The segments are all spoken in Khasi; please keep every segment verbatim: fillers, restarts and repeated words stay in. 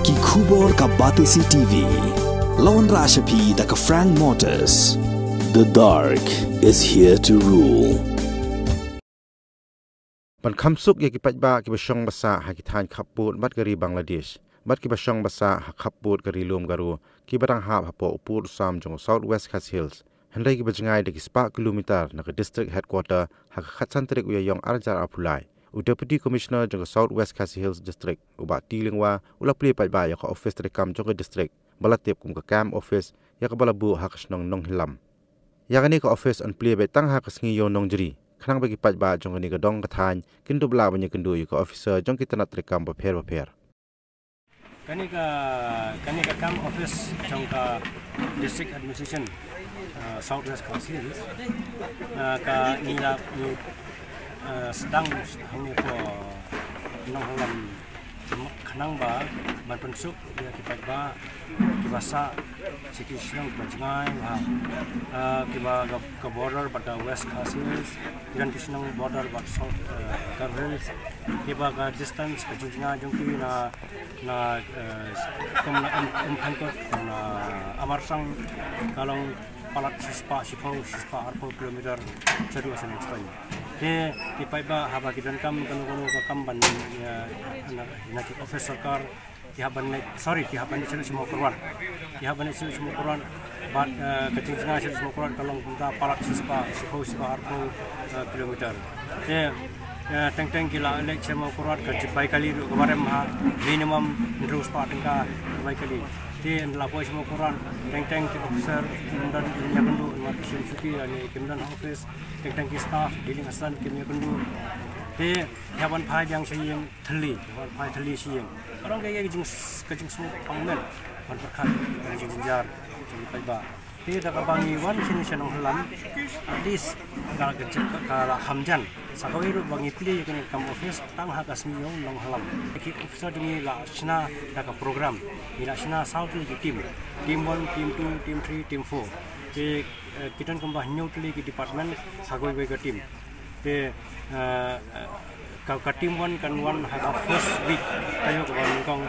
Ki khubor ka Batesi T V. Lawan Rashapi da ka Frank Motors. The dark is here to rule. Ban kham suk ïa ki paidbah kiba shong basa ha ki thaiñ khappud bad ka ri Bangladesh bad kiba shong basa ha khappud ka ri lum Garo, kiba dang hap hapoh u pud u sam jong South West Khasi Hills, hynrei kiba jngai da ki spah kilometer na ka district headquarter ha ka khatsan tarik u Ïaïong arhajar arphew lai. U Deputy Commissioner jong ka South West Khasi Hills District, u Bah T Lyngwa, u la plie paidbah ïa ka office treikam jong ka district, ba la tip kum ka camp office, ïa kaba la buh ha ka shnong Nonghilam. Ïa kane ka office yn plie beit tang ha ka sngi Ïew Nongjri, khnang ba ki paidbah jong kane ka dong ka thaiñ kin dup lah ban ïakynduh ïa ka officer jong ki tnat treikam bapher bapher. Kane ka, kane ka camp office jong ka District Administration, uh, South West Khasi Hills, uh, ka ngi la, ngi, uh, sdang hangne hapoh Nonghilam, khnang ba ban pynsuk ïa ki paidbah kiba sah sha ki shnong kiba jngai, ha, uh, kiba ka, ka border bad ka West Khasi Hills, ki don ki shnong border bad South, uh, Garo Hills, kiba ka distance ka jingjngai jong ki na na, eh, kum na Em-, Umphangkot, kum na Amarsang, ka long palat shispah shiphew, shispah arphew kilometer shaduh sha Nongstoiñ. Te ki paidbah haba ki donkam kano kano ka kam ban, eh, na, na ki office sorkar, ki hap ban leit, sorry, ki hap ban leit shaduh sha Mawkyrwat. Ki hap ban leit shaduh sha Mawkyrwat, bad, eh, ka jingjngai shaduh sha Mawkyrwat ka long kumta palat shispah shiphew, shispah arphew, eh, kilometer. Te, eh, teng teng ki la leit sha Mawkyrwat ka jingbai kali ruh kaba rem ha, minimum hynriew spah tyngka bai kali. Te ynda la poi sha Mawkyrwat, teng teng ki officer kim don ïakynduh namar ki shim shuti lane kim don ha office, teng teng ki staff, dealing assistant kim ïakynduh. Te ïa ban phai biang sha ïing thylli, ïa ban phai thylli sha ïing. Ka long ka, ka jing, ka jingsngewpang men ban pyrkhat ïa ka jingjynjar jong ki paidbah. Te da kaba ngi wan shane sha Nonghilam, at least ka, ka, ka, ka la kham jan. Sa kawei ruh ba ngi plie ïa kane ka camp office tang ha ka sngi ïong Nonghilam. Ki officer jong ngi la shna da ka program. Ngi la shna saw tylli ki team. Team one, team two, team three, team four. Te, eh, ki don kumba hynñiew tylli ki department ha kawei kawei ka team. Te, eh, eh, ka, ka team one kan wan ha ka first week taïew kaba nyngkong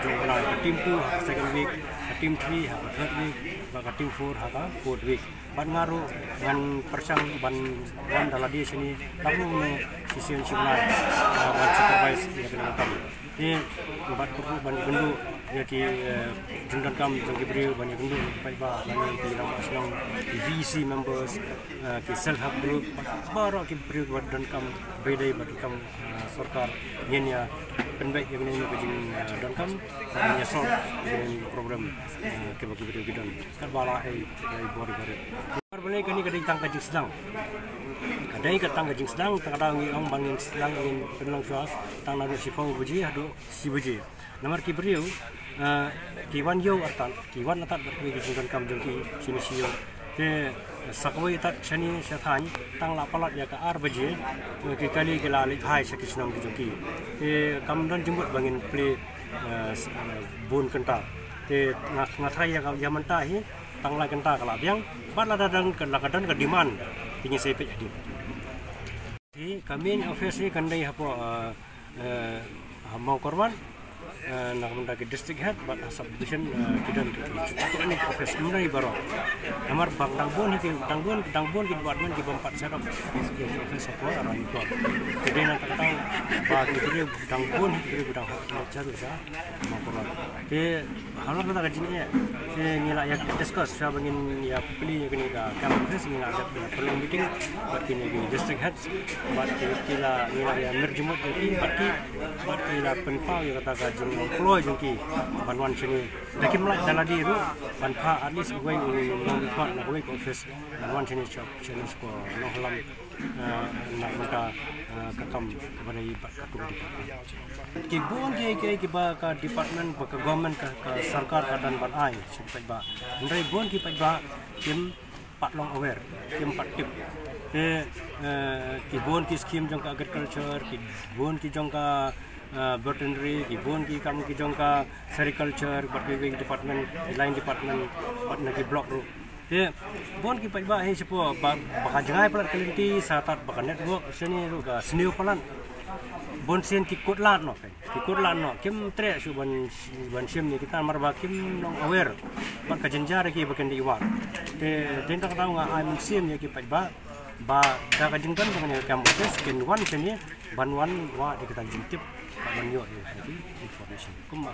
jong u bnai, ka team two ha ka second week, ka team three ha ka third week, bad ka team four ha ka fourth week. Bad nga ruh ngan pyrshang ban wan da lade shane, lada ngi shisien shi bnai, eh, ban supervise ïa kane ka kam. Te bad ruh ban ïakynduh ïa ki, eh, jingdonkam jong ki briew, ban ïakynduh ïa ki paidbah, ban ïa ki rangbah shnong, ki V E C members, eh, ki self help group, baroh ki briew ba donkam, ba dei ba donkam, eh, sorkar, ngin ïa pynbeit ïa kane ka jing, eh, donkam, ngin ïa solve ïa kane ka problem, eh, kiba ki briew ki don. Katba la ai, ai bor bor. Kane ka dei tang ka jingsdang. Ka dei ka tang ka jingsdang, tang ka dei ngi ong ba ngin sdang, ngin pynlong shuwa, tang naduh shiphew baje haduh shi baje. Namar ki briew, eh, ki wan ïew artat, ki wan artat bad kiwei ki jingdonkam jong ki shane shi ïew. Te sa kawei artat shane sha thaiñ, tang la palat ïa ka ar baje, eh, ki kali ki la leit phai sha ki shnong ki jong ki. Te kam don jingmut ba ngin plie, eh, s-, eh, bun kynta. Te nga, nga tharai ïa ka, ïa mynta hi, tang lai kynta ka la biang, bad lada don ka, lada don ka demand, te ngin sa peit hadien. Te ka main office hi kan dei hapoh, eh, eh, ha Mawkyrwat, eh, na ka bynta ki district head, bad ha subdivision, eh, ki don ki, ki, ki office, ym dei baroh. Namar ba dang bun hi ki, dang bun, dang bun ki department ki bym pat set up ki office hapoh Ranikor. Te dei na ka bynta ba ki briew dang bun hi ki briew dang hap leit sha ruh sha Mawkyrwat. Te ha la ka jingeh, te ngi la ïa discuss shuwa ba ngin ïa plie ïa kane ka camp office, ngi la dep ïa pynlong meeting bad kine ki district heads, bad ki, ki la, ngi la ïa mir jingmut ïa ki bad ki, bad ki la pynpaw ïa kata ka jingkloi jong ki ban wan shane. Da kim lah da lade ruh ban phah at least uwei u nongmihkhmat na kawei ka office ban wan shane sha, shane sha Nonghilam. Eh, na ka bynta, eh, ka kam kaba dei bad ka kum department. Ki bun kiei kiei kiba ka department, ba ka government, ka, ka sorkar ka don ban ai sha ki paidbah. Hynrei bun ki paidbah kim pat long aware, kim pat tip. Te, eh, ki bun ki scheme jong ka agriculture, ki bun ki jong ka, eh, veterinary, ki bun ki kam ki jong ka sericulture, bad ki, ki department, ki line department, bad na ki block ruh. Te bun ki paidbah hi shapoh ba, ba ka jngai palat ka lynti, sa tat ba ka network shane ruh ka sniew palat. Bun sien ki kut lad noh. Kur la noh kim treh shuh ban, ban shim ïa kita namar ba kim long aware bad ka jynjar ïa ki ba kin da i wad. Te dei na kata nga ai mynsiem ïa ki paidbah ba da ka jingdon jong kane ka camp office kin wan shane ban wan wad ïa kita ki jingtip bad ban ïoh ïa kita ki information. Kumba